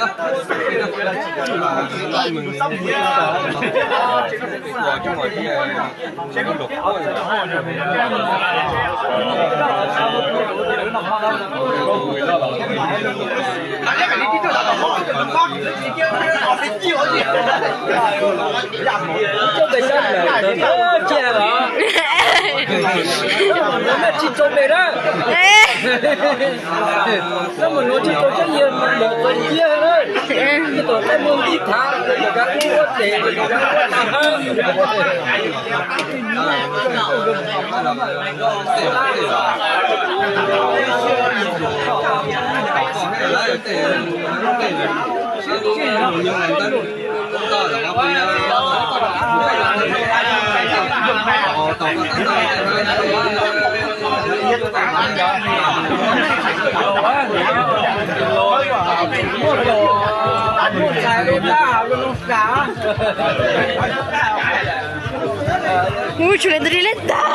Mus nuav tsis rau peb na. Koj mus nuav tsis rau cov yawg lawm txom nyem na. Tsis tau koj mus ntij thav, tsis tau koj ua tes, tsis tau koj ua tsis hab. Ua tshua le ntawd li le ntag.